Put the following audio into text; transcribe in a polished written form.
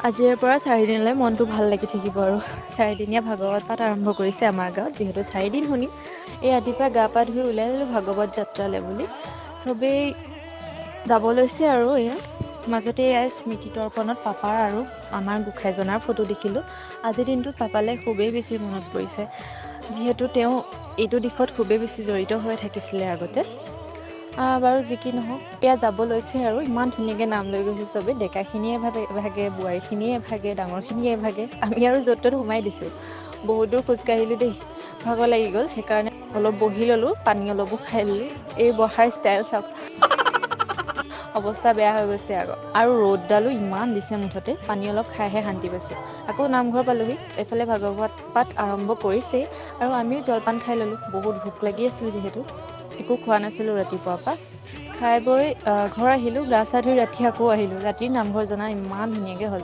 আজিৰে পৰা চাৰিদিনলৈ মনটো ভাল লাগি থাকিব। আৰু চাৰিদিনীয়া ভাগৱত পাঠ আৰম্ভ কৰিছে আমাৰ গাঁৱত। যিহেতু চাৰিদিন শুনিম, এই ৰাতিপুৱা গা পা ধুই ওলাই ল'লোঁ ভাগৱত যাত্ৰালৈ বুলি। চবেই যাব লৈছে। আৰু এয়া মাজতে এয়া স্মৃতি তৰ্পণত পাপাৰ আৰু আমাৰ গোঁসাইজনাৰ ফটো দেখিলোঁ। আজিৰ দিনটোত পাপালৈ খুবেই বেছি মনত পৰিছে, যিহেতু তেওঁ এইটো দিশত খুবেই বেছি জড়িত হৈ থাকিছিলে আগতে। বাৰু, যি কি নহওক, এয়া যাব লৈছে আৰু ইমান ধুনীয়াকৈ নাম লৈ গৈছে চবেই। ডেকাখিনিয়ে ভাগে ভাগে, বোৱাৰীখিনিয়ে ভাগে, ডাঙৰখিনিয়ে ভাগে, আমি আৰু য'ত ত'ত সোমাই দিছোঁ। বহুত দূৰ খোজকাঢ়িলোঁ দেই, ভাগৰ লাগি গ'ল। সেইকাৰণে অলপ বহি ল'লোঁ, পানী অলপো খাই ল'লোঁ। এই বহাৰ ষ্টাইল চাওক, অৱস্থা বেয়া হৈ গৈছে আকৌ। আৰু ৰ'দডালো ইমান দিছে। মুঠতে পানী অলপ খাইহে শান্তি পাইছোঁ। আকৌ নামঘৰ পালোহি। এইফালে ভাগৱত পাঠ আৰম্ভ কৰিছেই আৰু আমিও জলপান খাই ল'লোঁ। বহুত ভোক লাগি আছিল, যিহেতু একো খোৱা নাছিলোঁ ৰাতিপুৱাৰ পৰা। খাই বৈ ঘৰ আহিলোঁ, গা চা ধুই ৰাতি আকৌ আহিলোঁ। ৰাতিৰ নামঘৰ জনা ইমান ধুনীয়াকৈ সজাই